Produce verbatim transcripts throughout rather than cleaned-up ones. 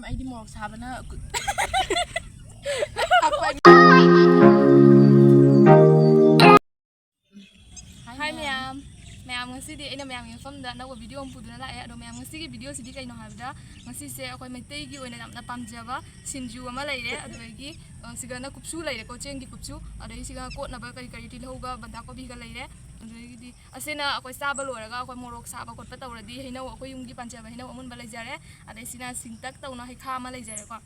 ꯑꯩꯗꯤ ꯃꯣꯔꯣꯛ ꯁꯥꯕꯅ ꯀꯨ- ꯍꯥꯏ ꯃꯌꯥꯝ꯫ ꯃꯌꯥꯝ, ꯉꯁꯤꯗꯤ ꯑꯩꯅ ꯃꯌꯥꯝꯒꯤ ꯃꯐꯝꯗ ꯑꯅꯧꯕ ꯚꯤꯗꯤꯑꯣ ꯑꯃ ꯄꯨꯗꯨꯅ ꯂꯥꯛꯑꯦ꯫ ꯑꯗꯣ ꯃꯌꯥꯝ, ꯉꯁꯤꯒꯤ ꯚꯤꯗꯤꯑꯣꯁꯤꯗꯤ ꯀꯩꯅꯣ ꯍꯥꯏꯕꯗ, ꯉꯁꯤꯁꯦ ꯑꯩꯈꯣꯏ ꯃꯩꯇꯩꯒꯤ ꯑꯣꯏꯅ ꯌꯥꯝꯅ ꯄꯥꯝꯖꯕ ꯁꯤꯡꯖꯨ ꯑꯃ ꯂꯩꯔꯦ꯫ ꯑꯗꯨꯗꯒꯤ, ꯑ, ꯁꯤꯒꯅ ꯀꯨꯞꯁꯨ ꯂꯩꯔꯦꯀꯣ, ꯆꯦꯡꯒꯤ ꯀꯨꯞꯁꯨ꯫ ꯑꯗꯩ ꯁꯤꯒ ꯀꯣꯠꯅꯕ ꯀꯔꯤ ꯀꯔꯤ, ꯇꯤꯜꯍꯧꯒ ꯕꯟꯙꯥ ꯀꯣꯕꯤꯒ ꯂꯩꯔꯦ꯫ ꯑꯗꯨꯗꯒꯤꯗꯤ ꯑꯁꯤꯅ ꯑꯩꯈꯣꯏ ꯆꯥꯕ ꯂꯣꯏꯔꯒ ꯑꯩꯈꯣꯏ ꯃꯣꯔꯣꯛ ꯁꯥꯕ ꯈꯣꯠꯄ ꯇꯧꯔꯗꯤ ꯍꯩꯅꯧ, ꯑꯩꯈꯣꯏ ꯌꯨꯝꯒꯤ ꯄꯥꯟꯖꯕ ꯍꯩꯅꯧ ꯑꯃꯨꯟꯕ ꯂꯩꯖꯔꯦ꯫ ꯑꯗꯩ ꯁꯤꯅ ꯁꯤꯡꯇꯛ ꯇꯧꯅ ꯍꯩꯈꯥ ꯑꯃ ꯂꯩꯖꯔꯦꯀꯣ꯫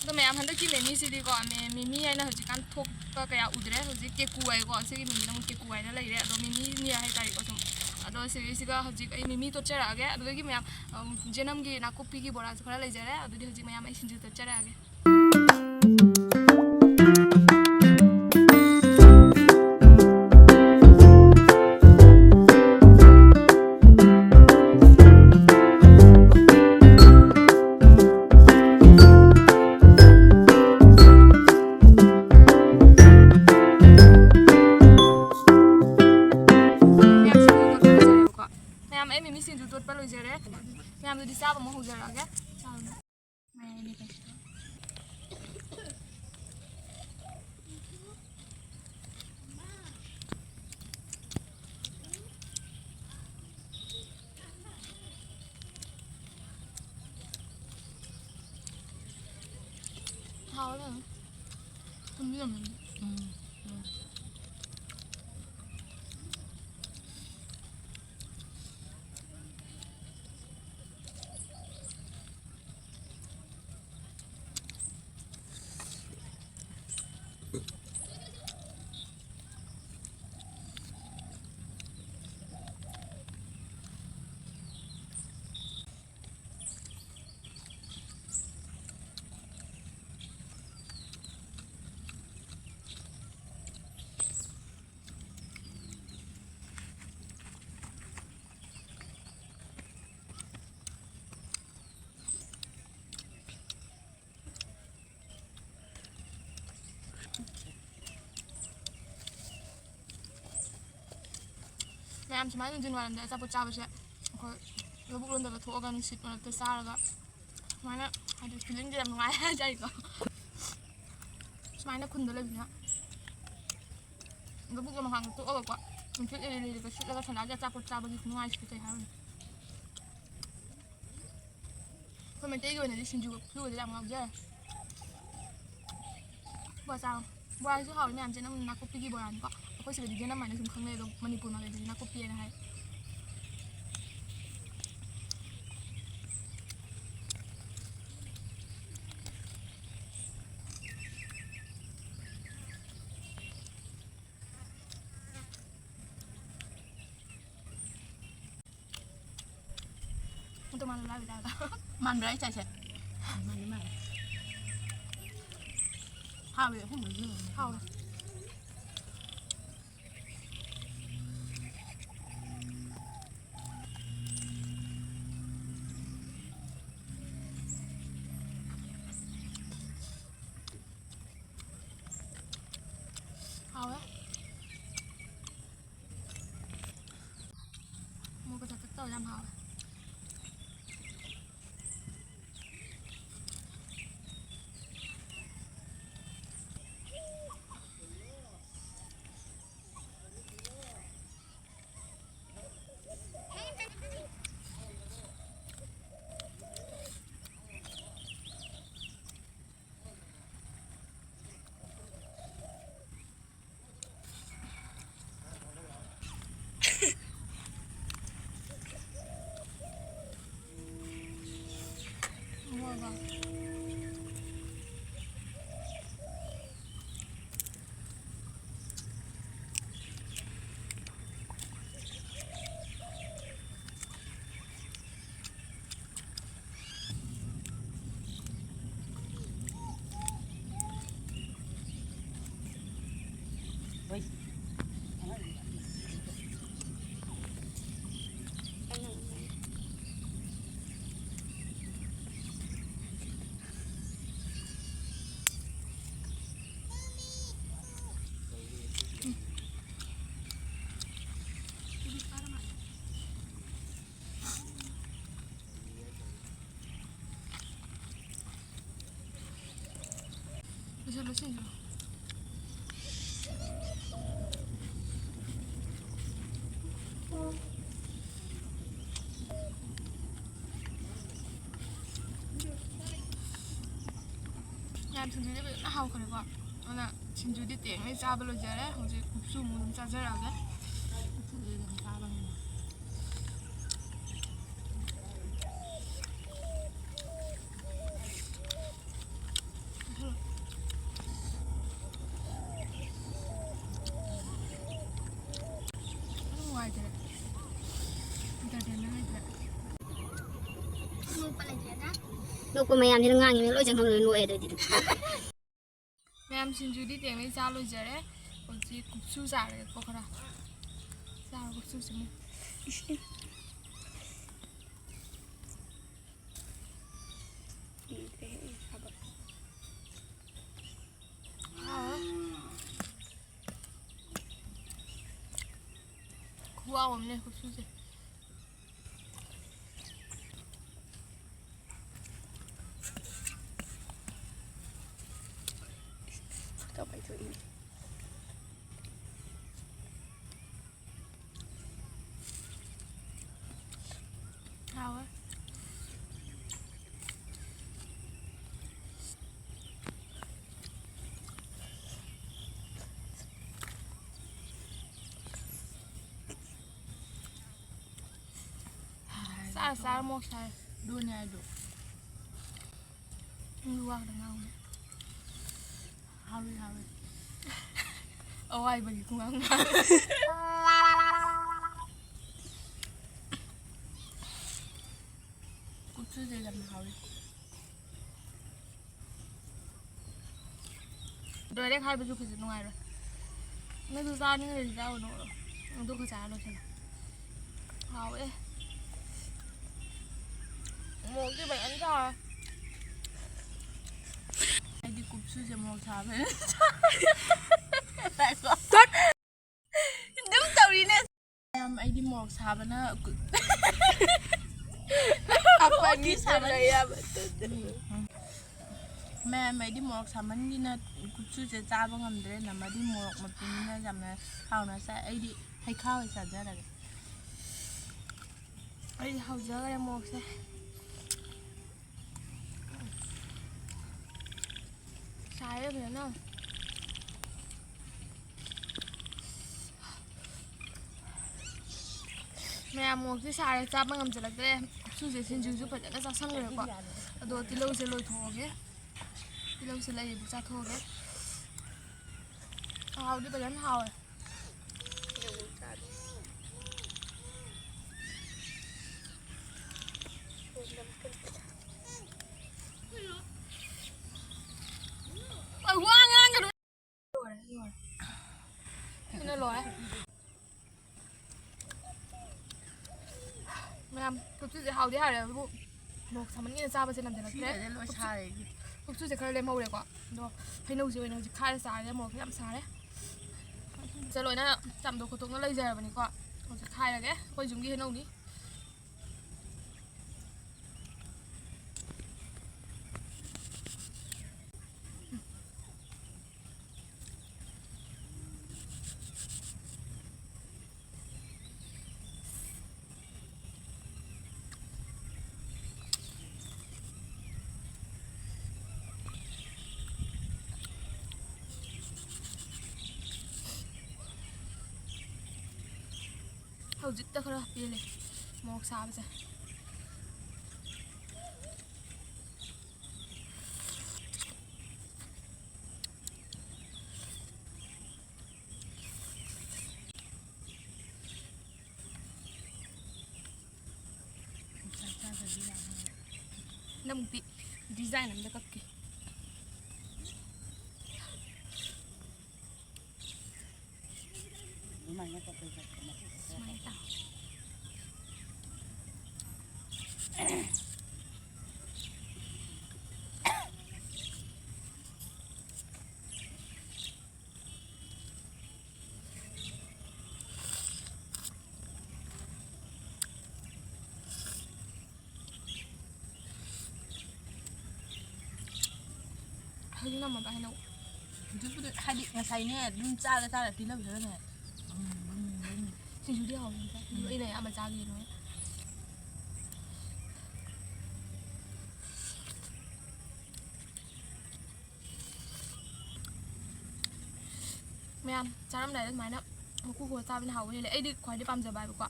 ꯑꯗꯣ ꯃꯌꯥꯝ, ꯍꯟꯗꯛꯀꯤ ꯃꯤꯃꯤꯁꯤꯗꯤꯀꯣ, ꯃꯤ-, ꯃꯤꯃꯤ ꯍꯥꯏꯅ ꯍꯧꯖꯤꯛꯀꯥꯟ ꯊꯣꯛꯄ ꯀꯌꯥ ꯎꯗ꯭ꯔꯦ꯫ ꯍꯧꯖꯤꯛ ꯀꯦꯀꯨ ꯍꯥꯏꯀꯣ, ꯁꯤꯒꯤ ꯃꯤꯃꯤꯅ ꯑꯃꯨꯛ ꯀꯦꯀꯨ ꯍꯥꯏꯅ ꯂꯩꯔꯦ꯫ ꯑꯗꯣ ꯃꯤꯃꯤꯅꯤ ꯍꯥꯏꯇꯥꯔꯦꯀꯣ ꯁꯨꯝ꯫ ꯑꯗꯣ ꯁꯤꯒꯤꯁꯤꯒ ꯍꯧꯖꯤꯛ ꯑꯩ ꯃꯤꯃꯤ ꯇꯣꯠꯆꯔꯛꯑꯒꯦ꯫ ꯑꯗꯨꯗꯒꯤ ꯃꯌꯥꯝ, ꯎꯝ, ꯖꯦꯅꯝꯒꯤ ꯅꯥꯀꯨꯞꯄꯤꯒꯤ ꯕꯣꯔꯥꯁꯨ ꯈꯔ ꯂꯩꯖꯔꯦ꯫ ꯑꯗꯨꯗꯤ ꯍꯧꯖꯤꯛ ꯃꯌꯥꯝ ꯑꯩ ꯁꯤꯡꯖꯨ ꯇꯣꯠꯆꯔꯛꯑꯒꯦ꯫ ꯃꯌꯥꯝ ꯁꯤꯡꯖꯨ ꯇꯣꯠꯄ ꯂꯣꯏꯖꯔꯦꯕꯀꯣ꯫ ꯃꯌꯥꯝ, ꯑꯩ ꯃꯤꯃꯤ ꯁꯤꯡꯖꯨ ꯇꯣꯠꯄ ꯂꯣꯏꯖꯔꯦ꯫ ꯃꯌꯥꯝꯗꯨꯗꯤ ꯆꯥꯕ ꯑꯃꯨꯛ ꯍꯧꯖꯔꯛꯑꯒꯦ꯫ ꯍꯥꯎꯋꯦ ꯐꯖꯅ꯫ ꯊꯨꯝꯁꯨ ꯌꯥꯝ ꯅꯝꯗꯦ꯫ ꯎꯝ, ꯎꯝ꯫ ꯃꯌꯥꯝ, ꯁꯨꯃꯥꯏꯅ ꯅꯨꯡꯊꯤꯜ ꯋꯥꯏꯔꯝꯗ ꯑꯆꯥꯄꯣꯠ ꯆꯥꯕꯁꯦ, ꯑꯩꯈꯣꯏ ꯂꯧꯕꯨꯛ ꯂꯣꯝꯗꯒ ꯊꯣꯛꯑꯒ ꯅꯨꯡꯁꯤꯠ ꯃꯔꯛꯇ ꯆꯥꯔꯒ ꯁꯨꯃꯥꯏꯅ ꯍꯥꯏꯗꯤ ꯐꯤꯂꯤꯡꯁꯦ ꯌꯥꯝ ꯅꯨꯡꯉꯥꯏ ꯍꯥꯏꯇꯥꯔꯦꯀꯣ꯫ ꯁꯨꯃꯥꯏꯅ ꯈꯨꯟꯗ ꯂꯩꯕꯅꯤꯅ ꯂꯧꯕꯨꯛ ꯂꯝꯍꯥꯡꯗ ꯇꯣꯛꯑꯒꯀꯣ, ꯅꯨꯡꯁꯤꯠ ꯂꯤꯔꯤ ꯂꯤꯔꯤꯒ ꯁꯤꯠꯂꯒ ꯁꯟꯗꯥꯒꯤ ꯑꯆꯥꯄꯣꯠ ꯆꯥꯕꯒꯤ ꯈꯨꯅꯨꯡꯉꯥꯏꯁꯤꯗꯤ ꯀꯩ ꯍꯥꯏꯔꯨꯅꯤ꯫ ꯑꯩꯈꯣꯏ ꯃꯩꯇꯩꯒꯤ ꯑꯣꯏꯅꯗꯤ ꯁꯤꯡꯖꯨꯒ ꯐꯨꯠꯂꯨꯕꯁꯦ ꯌꯥꯝ ꯉꯥꯎꯖꯩ꯫ ꯕꯣꯔꯥ ꯆꯥꯎ꯫ ꯕꯣꯔꯥꯁꯤꯁꯨ ꯍꯥꯎꯋꯤ ꯃꯌꯥꯝꯁꯦ, ꯅꯝ ꯅꯥꯀꯨꯞꯄꯤꯒꯤ ꯕꯣꯔꯥꯅꯤꯀꯣ꯫ ꯑꯩꯈꯣꯏ ꯁꯤꯗꯗꯤ ꯌꯦꯅꯝ ꯍꯥꯏꯅ ꯁꯨꯝ ꯈꯪꯅꯩ, ꯑꯗꯣ ꯃꯅꯤꯄꯨꯔ ꯃꯥꯂꯦꯝꯗꯗꯤ ꯅꯥꯀꯨꯞꯄꯤ ꯍꯥꯏꯅ ꯍꯥꯏ꯫ ꯑꯗꯨ ꯃꯥꯅ ꯂꯥꯛꯑꯣꯏꯗ ꯍꯥꯏꯕ꯫ ꯃꯥꯟꯕ꯭ꯔꯥ ꯑꯩ ꯆꯥꯏꯁꯦ? ꯃꯥꯟꯗꯤ ꯃꯥꯜꯂꯦ꯫ ꯍꯥꯎꯋꯦ, ꯑꯁꯦꯡꯕꯩꯁꯨ꯫ ꯍꯥꯎꯋꯦ꯫ ꯍꯥꯎꯋꯦ꯫ ꯃꯣꯔꯣꯛꯀ ꯆꯥꯛ ꯆꯥꯛ ꯇꯧꯔ ꯌꯥꯝ ꯍꯥꯎꯋꯦ꯫ ꯂꯣꯏꯁꯤꯜꯂꯣ, ꯁꯤꯁꯨ꯫ ꯌꯥꯝ ꯁꯤꯡꯖꯨꯗꯤ ꯐꯖꯅ ꯍꯥꯎꯈ꯭ꯔꯦꯀꯣ꯫ ꯑꯗꯨꯅ ꯁꯤꯡꯖꯨꯗꯤ ꯇꯦꯡꯉꯩ ꯆꯥꯕ ꯂꯣꯏꯖꯔꯦ꯫ ꯍꯧꯖꯤꯛ ꯀꯨꯞꯁꯨ ꯑꯃꯨꯛ ꯑꯗꯨꯝ ꯆꯥꯖꯔꯛꯑꯒꯦ꯫ ꯀꯨꯞꯁꯨꯗꯤ ꯑꯗꯨꯝ ꯆꯥꯕꯅꯤꯅ꯫ ꯅꯨꯡꯉꯥꯏꯇꯔꯦ꯫ Entertainment ꯂꯩꯇ꯭ꯔꯦ꯫ ꯅꯣꯛꯄ ꯂꯩꯇ꯭ꯔꯦꯗ꯫ ꯅꯣꯛꯄ ꯃꯌꯥꯝꯁꯤꯅ ꯉꯥꯡꯉꯤꯕ ꯂꯣꯏ ꯆꯪꯐꯝ ꯂꯣꯏ ꯅꯣꯛꯑꯦ ꯑꯗꯨꯗꯤ꯫ ꯃꯌꯥꯝ ꯁꯤꯡꯖꯨꯗꯤ ꯇꯦꯡꯅꯩ ꯆꯥ ꯂꯣꯏꯖꯔꯦ꯫ ꯍꯧꯖꯤꯛ ꯀꯨꯞꯁꯨ ꯆꯥꯔꯒꯦꯀꯣ ꯈꯔ꯫ ꯆꯥꯔꯣ ꯀꯨꯞꯁꯨꯁꯤꯃꯨꯛ꯫ ꯈꯨꯍꯥꯎ ꯑꯃꯅꯦ ꯀꯨꯞꯁꯨꯁꯦ꯫ ꯐꯣꯇꯣ ꯀꯥꯞꯊꯣꯛꯏꯅꯦ꯫ ꯍꯥꯎꯋꯦ꯫ ꯆꯥꯔ ꯆꯥꯔ ꯃꯣꯔꯣꯛ ꯁꯥꯏ꯫ ꯑꯗꯨꯅꯦ ꯍꯥꯏꯗꯣ꯫ ꯅꯪꯁꯨ ꯋꯥ ꯈꯛꯇ ꯉꯥꯡꯉꯨꯅꯦ꯫ ꯍꯥꯎꯋꯤ, ꯍꯥꯎꯋꯤ꯫ ꯑꯋꯥꯏꯕꯒꯤ ꯈꯨꯉꯥꯡ ꯃꯥꯜꯂꯦ꯫ ꯀꯨꯞꯁꯨꯁꯦ ꯌꯥꯝꯅ ꯍꯥꯎꯋꯤ꯫ Direct ꯍꯥꯏꯕꯁꯨ ꯀꯩꯁꯨ ꯅꯨꯡꯉꯥꯏꯔꯣꯏ꯫ ꯅꯪꯁꯨ ꯆꯥꯅꯤꯡꯉꯗꯤ ꯆꯥꯎ ꯅꯣꯛꯑꯣ꯫ ꯑꯗꯨꯒ ꯆꯥꯔ ꯂꯣꯏꯁꯤꯜꯂꯣ꯫ ꯍꯥꯎꯋꯦ꯫ ꯃꯣꯔꯣꯛꯇꯤ ꯐꯖꯅ ꯁꯥꯔꯦ꯫ ꯑꯩꯗꯤ ꯀꯨꯞꯁꯨꯁꯦ ꯃꯣꯔꯣꯛ ꯁꯥꯕꯅꯤꯅ꯫ ꯑꯗꯨꯝ ꯇꯧꯔꯤꯅꯦ꯫ ꯌꯥꯝ ꯑꯩꯗꯤ ꯃꯣꯔꯣꯛ ꯁꯥꯕꯅ ꯀꯨ-, ꯑꯄꯥꯅꯤ ꯁꯥꯕꯅ ꯁꯥꯕꯅ ꯌꯥꯕ ꯇꯧꯗꯦ꯫ ꯎꯝ꯫ ꯃꯌꯥꯝ, ꯑꯩꯗꯤ ꯃꯣꯔꯣꯛ ꯁꯥꯃꯟꯒꯤꯅ ꯀꯨꯞꯁꯨꯁꯦ ꯆꯥꯕ ꯉꯝꯗ꯭ꯔꯦ꯫ ꯅꯃꯗꯤ ꯃꯣꯔꯣꯛ ꯃꯄꯨꯝꯅ ꯌꯥꯝꯅ ꯍꯥꯎꯅ ꯆꯥꯏ꯫ ꯑꯩꯗꯤ ꯍꯩꯈꯥ ꯑꯣꯏꯅ ꯆꯥꯖꯔꯒꯦ꯫ ꯑꯩꯗꯤ ꯍꯧꯖꯈ꯭ꯔꯦ ꯃꯣꯔꯣꯛꯁꯦ꯫ ꯁꯥꯏꯌꯦ ꯐꯖꯅ꯫ ꯃꯌꯥꯝ ꯃꯣꯔꯣꯛꯁꯦ ꯁꯥꯔꯦ, ꯆꯥꯕ ꯉꯝꯁꯤꯜꯂꯛꯇ꯭ꯔꯦ꯫ ꯀꯨꯞꯁꯨꯁꯦ ꯁꯤꯡꯖꯨꯁꯨ ꯐꯖꯅ ꯆꯥꯁꯟꯈ꯭ꯔꯦꯀꯣ꯫ ꯑꯗꯣ ꯇꯤꯜꯍꯧꯁꯦ ꯂꯣꯏꯊꯣꯛꯑꯒꯦ꯫ ꯇꯤꯜꯍꯧꯁꯦ ꯂꯩꯔꯤꯕ ꯆꯥꯊꯣꯛꯑꯒꯦ꯫ ꯍꯥꯎꯗꯤ ꯐꯖꯅ ꯍꯥꯎꯋꯦ꯫ ꯑꯩ ꯋꯥ ꯉꯥꯡꯒꯅꯨ꯫ ꯂꯣꯏꯔꯦ, ꯂꯣꯏꯔꯦ꯫ ꯁꯤꯅ ꯂꯣꯏꯔꯦ꯫ ꯃꯌꯥꯝ, ꯀꯨꯞꯁꯨꯁꯦ ꯍꯥꯎꯗꯤ ꯍꯥꯎꯔꯦ, ꯑꯗꯨꯕꯨ ꯃꯣꯔꯣꯛ ꯁꯥꯃꯟꯒꯤꯅ ꯆꯥꯕꯁꯦ ꯉꯝꯖꯜꯂꯛꯇ꯭ꯔꯦ꯫ ꯁꯤꯒꯁꯦ ꯂꯣꯏ ꯁꯥꯔꯦ ꯑꯩꯒꯤꯗꯤ꯫ ꯀꯨꯞꯁꯨꯁꯦ ꯈꯔ ꯂꯦꯝꯍꯧꯔꯦꯀꯣ, ꯑꯗꯣ ꯍꯩꯅꯧꯁꯦ ꯑꯣꯏꯅ ꯍꯧꯖꯤꯛ ꯈꯥꯏꯔ ꯆꯥꯔꯒꯦ, ꯃꯣꯔꯣꯛꯁꯦ ꯌꯥꯝ ꯁꯥꯔꯦ꯫ ꯁꯦ ꯂꯣꯏꯅ ꯆꯥꯝꯗꯣꯛ ꯈꯣꯠꯇꯣꯛꯅ ꯂꯩꯖꯔꯕꯅꯤꯀꯣ꯫ ꯍꯧꯖꯤꯛ ꯈꯥꯏꯔꯒꯦ, ꯑꯩꯈꯣꯏ ꯌꯨꯝꯒꯤ ꯍꯩꯅꯧꯅꯤ꯫ ꯍꯧꯖꯤꯛꯇ ꯈꯔ ꯄꯦꯜꯂꯦ ꯃꯣꯔꯣꯛ ꯁꯥꯕꯁꯦ꯫ ꯅꯪꯗꯤ design ꯑꯝꯗ ꯀꯛꯀꯦ꯫ ꯑꯗꯨꯃꯥꯏꯅ ꯀꯛꯄꯩ ꯀꯛꯄ ꯃꯇꯨꯡ ꯁꯨꯃꯥꯏꯅ ꯇꯧ꯫ ꯍꯧꯖꯤꯛ ꯅꯝꯃꯕ ꯍꯩꯅꯧ? ꯍꯧꯖꯤꯛꯄꯨꯗꯤ ꯍꯥꯏꯗꯤ ꯉꯁꯥꯏꯅꯦ ꯑꯗꯨꯝ ꯆꯥꯔ ꯆꯥꯔ ꯇꯤꯜꯍꯧꯗꯅꯦ꯫ ꯁꯤꯡꯖꯨꯗꯤ ꯍꯥꯎꯕꯅꯤꯗ꯫ ꯁꯤꯡꯖꯨ ꯑꯩꯅ ꯑꯌꯥꯝꯕ ꯆꯥꯈꯤꯅꯦ꯫ ꯃꯌꯥꯝ ꯆꯥꯔꯝꯗꯥꯏꯗ ꯑꯗꯨꯃꯥꯏꯅ ꯃꯀꯨ ꯈꯣꯛꯑ ꯆꯥꯕꯅ ꯍꯥꯎꯕ ꯍꯦꯜꯂꯦ꯫ ꯑꯩꯗꯤ ꯈ꯭ꯋꯥꯏꯗꯩ ꯄꯥꯝꯖꯕ ꯍꯥꯏꯕꯀꯣ,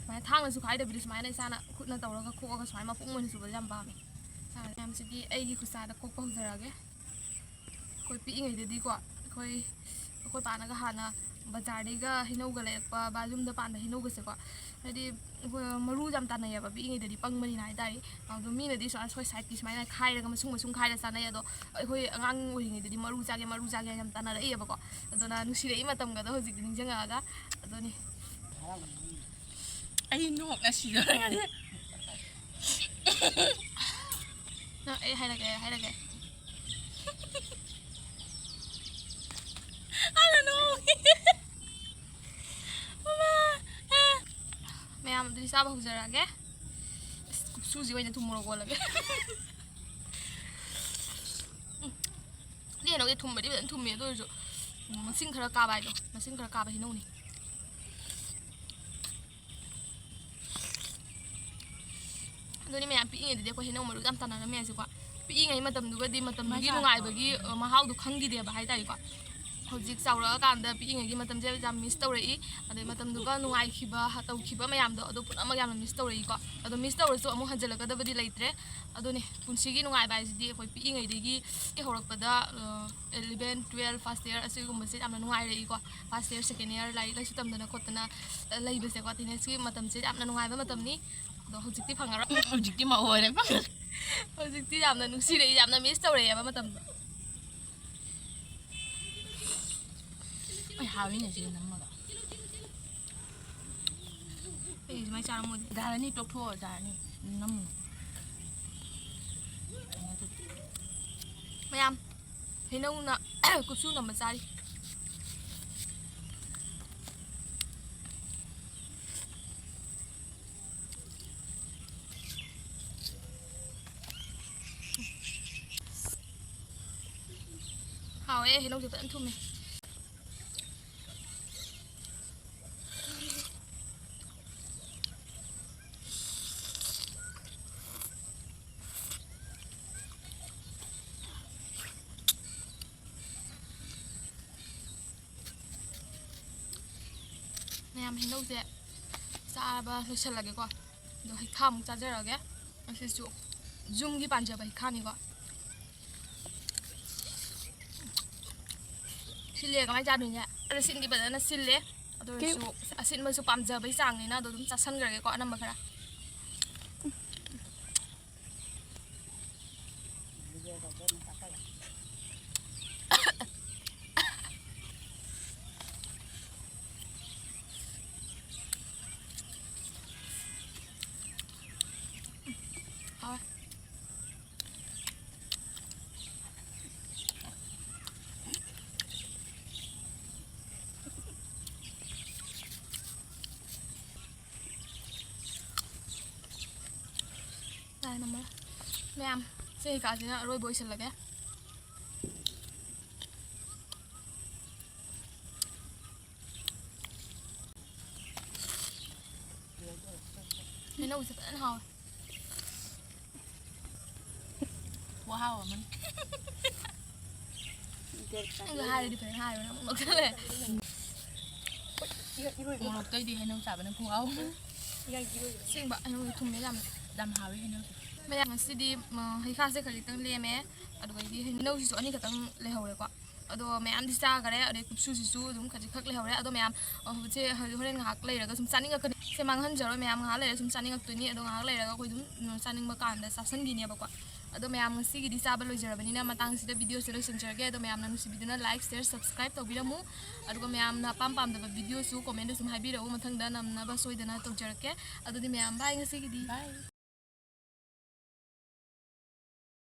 ꯁꯨꯃꯥꯏꯅ ꯊꯥꯡꯅꯁꯨ ꯈꯥꯏꯗꯕꯤꯗ ꯁꯨꯃꯥꯏꯅ ꯏꯁꯥꯅ ꯈꯨꯠꯅ ꯇꯧꯔꯒ ꯈꯣꯛꯑꯒ ꯁꯨꯃꯥꯏꯅ ꯃꯄꯨꯝ ꯑꯣꯏꯅ ꯆꯨꯕꯁꯦ ꯌꯥꯝ ꯄꯥꯝꯃꯦ꯫ ꯆꯥꯔꯦ꯫ ꯃꯌꯥꯝꯁꯤꯗꯤ ꯑꯩꯒꯤ ꯈꯨꯠꯁꯥꯗ ꯈꯣꯛꯄ ꯍꯧꯖꯔꯛꯑꯒꯦ꯫ ꯑꯩꯈꯣꯏ ꯄꯤꯛꯏꯉꯩꯗꯗꯤꯀꯣ, ꯑꯩꯈꯣꯏ, ꯑꯩꯈꯣꯏ ꯄꯥꯅꯒ ꯍꯥꯟꯅ ꯕꯖꯥꯔꯗꯩꯒ ꯍꯩꯅꯧꯒ ꯂꯩꯔꯛꯄ, ꯕꯥ-, ꯌꯨꯝꯗ ꯄꯥꯟꯕ ꯍꯩꯅꯧꯒꯁꯦꯀꯣ, ꯍꯥꯏꯗꯤ, ꯑꯩꯈꯣꯏ ꯃꯔꯨꯁꯦ ꯌꯥꯝ ꯇꯥꯟꯅꯩꯌꯦꯕ꯫ ꯄꯤꯛꯏꯉꯩꯗꯗꯤ ꯄꯪꯕꯅꯤꯅ ꯍꯥꯏꯇꯥꯔꯦ꯫ ꯑꯗꯣ ꯃꯤꯅꯗꯤ ꯁꯨꯃꯥꯏꯅ, ꯑꯩꯈꯣꯏ ꯁꯥꯏꯠꯀꯤ ꯁꯨꯃꯥꯏꯅ ꯈꯥꯏꯔꯒ ꯃꯁꯨꯡ ꯃꯁꯨꯡ ꯈꯥꯏꯔ ꯆꯥꯅꯩ꯫ ꯑꯗꯣ ꯑꯩꯈꯣꯏ ꯑꯉꯥꯡ ꯑꯣꯏꯔꯤꯉꯩꯗꯗꯤ ꯃꯔꯨ ꯆꯥꯒꯦ, ꯃꯔꯨ ꯆꯥꯒꯦ ꯍꯥꯏꯅ ꯌꯥꯝ ꯇꯥꯟꯅꯔꯛꯏꯌꯦꯕꯀꯣ꯫ ꯑꯗꯨꯅ ꯅꯨꯡꯁꯤꯔꯛꯏ ꯃꯇꯝꯒꯗꯣ ꯍꯧꯖꯤꯛꯇꯤ ꯅꯤꯡꯁꯤꯡꯉꯛꯑꯒ꯫ ꯑꯗꯨꯅꯤ꯫ ꯑꯩ ꯅꯣꯛꯅ ꯁꯤꯗꯣꯔꯦ ꯉꯁꯤ꯫ ꯅꯪ, ꯑꯩ ꯍꯥꯏꯔꯒꯦ, ꯑꯩ ꯍꯥꯏꯔꯒꯦ꯫ ꯑꯩꯅ ꯅꯣꯛ-, ꯃꯃꯥ꯫ ꯃꯌꯥꯝ ꯑꯗꯨꯗꯤ ꯆꯥꯕ ꯍꯧꯖꯔꯛꯑꯒꯦ꯫ ꯑꯁ, ꯀꯨꯞꯁꯨꯁꯤ ꯑꯣꯏꯅ ꯊꯨꯝ ꯃꯣꯔꯣꯛ ꯑꯣꯜꯂꯒꯦ꯫ ꯎꯝ꯫ ꯁꯤ ꯍꯩꯅꯧꯁꯦ ꯊꯨꯝꯕꯗꯤ ꯐꯖꯅ ꯊꯨꯝꯃꯤ, ꯑꯗꯨ ꯑꯣꯏꯔꯁꯨ, ꯎꯝ, ꯃꯁꯤꯡ ꯈꯔ ꯀꯥꯕ ꯍꯥꯏꯗꯣ, ꯃꯁꯤꯡ ꯈꯔ ꯀꯥꯕ ꯍꯩꯅꯧꯅꯤ꯫ ꯑꯗꯨꯅꯤ ꯃꯌꯥꯝ, ꯄꯤꯛꯏꯉꯩꯗꯗꯤ ꯑꯩꯈꯣꯏ ꯍꯩꯅꯧ ꯃꯔꯨ ꯌꯥꯝ ꯇꯥꯟꯅꯔꯝꯃꯦ ꯍꯥꯏꯁꯦꯀꯣ꯫ ꯄꯤꯛꯏꯉꯩ ꯃꯇꯝꯗꯨꯒꯗꯤ ꯃꯇꯝꯗꯨꯒꯤ ꯅꯨꯡꯉꯥꯏꯕꯒꯤ, ꯑ, ꯃꯍꯥꯎꯗꯣ ꯈꯪꯈꯤꯗꯦꯕ ꯍꯥꯏ ꯇꯥꯔꯦꯀꯣ꯫ ꯍꯧꯖꯤꯛ ꯆꯥꯎꯔꯛꯑꯀꯥꯟꯗ ꯄꯤꯛꯏꯉꯩꯒꯤ ꯃꯇꯝꯁꯦ ꯌꯥꯝ ꯃꯤꯁ ꯇꯧꯔꯛꯏ꯫ ꯑꯗꯩ ꯃꯇꯝꯗꯨꯒ ꯅꯨꯡꯉꯥꯏꯈꯤꯕ, ꯍ-, ꯇꯧꯈꯤꯕ ꯃꯌꯥꯝꯗꯣ, ꯑꯗꯨ ꯄꯨꯝꯅꯃꯛ ꯌꯥꯝꯅ ꯃꯤꯁ ꯇꯧꯔꯛꯏꯀꯣ꯫ ꯑꯗꯣ ꯃꯤꯁ ꯇꯧꯔꯁꯨ ꯑꯃꯨꯛ ꯍꯟꯖꯤꯜꯂꯛꯀꯗꯕꯗꯤ ꯂꯩꯇ꯭ꯔꯦ꯫ ꯑꯗꯨꯅꯤ ꯄꯨꯟꯁꯤꯒꯤ ꯅꯨꯡꯉꯥꯏꯕ ꯍꯥꯏꯁꯤꯗꯤ ꯑꯩꯈꯣꯏ ꯄꯤꯛꯏꯉꯩꯗꯒꯤ ꯍꯧꯔꯛꯄꯗ, ꯑ, eleven, twelve, first year ꯑꯁꯤꯒꯨꯝꯕꯁꯦ ꯌꯥꯝꯅ ꯅꯨꯡꯉꯥꯏꯔꯛꯏꯀꯣ꯫ First year, second year ꯂꯥꯏꯔꯤꯛ ꯂꯥꯏꯁꯨ ꯇꯝꯗꯅ ꯈꯣꯠꯇꯅ, ꯑ, ꯂꯩꯕꯁꯦꯀꯣ, teenageꯀꯤ ꯃꯇꯝꯁꯦ ꯌꯥꯝꯅ ꯅꯨꯡꯉꯥꯏꯕ ꯃꯇꯝꯅꯤ꯫ ꯑꯗꯣ ꯍꯧꯖꯤꯛꯇꯤ ꯐꯪꯉꯔꯣꯏ꯫ ꯎꯝ, ꯍꯧꯖꯤꯛꯇꯤ ꯃꯧ ꯑꯣꯏꯔꯦ꯫ ꯍꯧꯖꯤꯛꯇꯤ ꯌꯥꯝꯅ ꯅꯨꯡꯁꯤꯔꯛꯏ, ꯌꯥꯝꯅ miss ꯇꯧꯔꯛꯑꯦꯕ ꯃꯇꯝꯗꯣ꯫ ꯑꯩ ꯍꯥꯎꯋꯤꯅꯦ ꯁꯤꯒ ꯅꯝꯃꯒ꯫ ꯑꯩ ꯁꯨꯃꯥꯏꯅ ꯆꯥꯔꯝꯃꯣꯏꯗꯤ꯫ ꯖꯥꯔꯅꯤ, ꯇꯣꯛꯊꯣꯛꯑꯣ, ꯖꯥꯔꯅꯤ꯫ ꯅꯝꯃꯨꯅꯨ꯫ ꯃꯌꯥꯝ, ꯍꯩꯅꯧꯅ ꯀꯨꯞꯁꯨ ꯅꯝꯕ ꯆꯥꯔꯤ꯫ ꯍꯥꯎꯋꯦ, ꯍꯩꯅꯧꯁꯦ ꯐꯖꯅ ꯊꯨꯝꯃꯦ꯫ ꯃꯌꯥꯝ, ꯍꯩꯅꯧꯁꯦ ꯆꯥꯕ ꯂꯣꯏꯁꯜꯂꯒꯦꯀꯣ꯫ ꯑꯗꯣ ꯍꯩꯈꯥꯃꯨꯛ ꯆꯥꯖꯔꯛꯑꯒꯦ꯫ ꯑꯁꯤꯁꯨ ꯌꯨꯝꯒꯤ ꯄꯥꯟꯖꯕ ꯍꯩꯈꯥꯅꯤꯀꯣ꯫ ꯁꯤꯜꯂꯦ, ꯀꯃꯥꯏꯅ ꯆꯥꯗꯣꯏꯅꯦ? ꯑꯗꯣ ꯁꯤꯟꯗꯤ ꯐꯖꯅ ꯁꯤꯜꯂꯦ꯫ ꯑꯗꯨ ꯑꯣꯏꯔꯁꯨ ꯑꯁꯤꯟꯕꯁꯨ ꯄꯥꯝꯖꯕꯩ ꯆꯥꯡꯅꯤꯅ ꯑꯗꯣ ꯑꯗꯨꯝ ꯆꯥꯁꯟꯈ꯭ꯔꯒꯦꯀꯣ, ꯑꯅꯝꯕ ꯈꯔ꯫ ꯍꯥꯎꯋꯦ꯫ ꯂꯥꯏ ꯅꯝꯃꯔꯣꯏ꯫ ꯃꯌꯥꯝ, ꯁꯤ ꯍꯩꯈꯥꯁꯤꯅ ꯑꯔꯣꯏꯕ ꯑꯣꯏꯁꯜꯂꯒꯦ꯫ ꯍꯩꯅꯧꯁꯦ ꯐꯖꯅ ꯍꯥꯎꯋꯦ꯫ ꯈꯨꯍꯥꯎ ꯑꯃꯅꯤ꯫ ꯑꯩꯅ ꯍꯥꯏꯔꯗꯤ ꯐꯖꯅ ꯍꯥꯏꯔꯣꯏ, ꯅꯪ ꯑꯃꯨꯛ ꯅꯣꯛꯁꯜꯂꯦ꯫ ꯃꯣꯔꯣꯛꯇꯩꯗꯤ ꯍꯩꯅꯧ ꯆꯥꯕꯅ ꯈꯨꯍꯥꯎ꯫ ꯑꯁꯦꯡꯕ, ꯍꯩꯅꯧꯁꯦ ꯊꯨꯝꯃꯦ ꯌꯥꯝꯅ꯫ ꯌꯥꯝ ꯍꯥꯎꯋꯦ ꯍꯩꯅꯧꯁꯦ꯫ ꯃꯌꯥꯝ, ꯉꯁꯤꯗꯤ, ꯃ, ꯍꯩꯈꯥꯁꯦ ꯈꯖꯤꯛꯇꯪ ꯂꯦꯝꯃꯦ, ꯑꯗꯨꯗꯒꯤꯗꯤ ꯍꯩꯅꯧꯁꯤꯁꯨ ꯑꯅꯤꯈꯛꯇꯪ ꯂꯩꯍꯧꯔꯦꯀꯣ꯫ ꯑꯗꯣ ꯃꯌꯥꯝꯗꯤ ꯆꯥꯈꯔꯦ, ꯑꯗꯩ ꯀꯨꯞꯁꯨꯁꯤꯁꯨ ꯑꯗꯨꯝ ꯈꯖꯤꯛꯈꯛ ꯂꯩꯍꯧꯔꯦ꯫ ꯑꯗꯣ ꯃꯌꯥꯝ, ꯑ, ꯍꯧꯖꯤꯛꯁꯦ, ꯍꯧꯖꯤꯛ ꯍꯣꯔꯦꯟ ꯉꯥꯏꯍꯥꯛ ꯂꯩꯔꯒ ꯁꯨꯝ ꯆꯥꯅꯤꯡꯉꯛꯀꯅꯤ꯫ ꯁꯦ ꯃꯥꯡꯍꯟꯖꯔꯣꯏ, ꯃꯌꯥꯝ ꯉꯥꯏꯍꯥꯛ ꯂꯩꯔꯒ ꯁꯨꯝ ꯆꯥꯅꯤꯡꯉꯛꯇꯣꯏꯅꯤ꯫ ꯑꯗꯣ ꯉꯥꯏꯍꯥꯛ ꯂꯩꯔꯒ ꯑꯩꯈꯣꯏ ꯑꯗꯨꯝ, ꯎꯝ, ꯆꯥꯅꯤꯡꯕ ꯀꯥꯟꯗ ꯆꯥꯁꯟꯈꯤꯅꯦꯕꯀꯣ꯫ ꯑꯗꯣ ꯃꯌꯥꯝ, ꯉꯁꯤꯒꯤꯗꯤ ꯆꯥꯕ ꯂꯣꯏꯖꯔꯕꯅꯤꯅ ꯃꯇꯥꯡꯁꯤꯗ ꯚꯤꯗꯤꯑꯣꯁꯦ ꯂꯣꯏꯁꯤꯟꯖꯔꯒꯦ꯫ ꯑꯗꯣ ꯃꯌꯥꯝꯅ ꯅꯨꯡꯁꯤꯕꯤꯗꯨꯅ like, share, subscribe ꯇꯧꯕꯤꯔꯝꯃꯨ꯫ ꯑꯗꯨꯒ ꯃꯌꯥꯝꯅ ꯑꯄꯥꯝ ꯄꯥꯝꯗꯕ ꯚꯤꯗꯤꯑꯣꯁꯨ comment ꯁꯨꯝ ꯍꯥꯏꯕꯤꯔꯛꯎ, ꯃꯊꯪꯗ ꯅꯝꯅꯕ ꯁꯣꯏꯗꯅ ꯇꯧꯖꯔꯛꯀꯦ꯫ ꯑꯗꯨꯗꯤ ꯃꯌꯥꯝ, bye ꯉꯁꯤꯒꯤꯗꯤ꯫ Bye꯫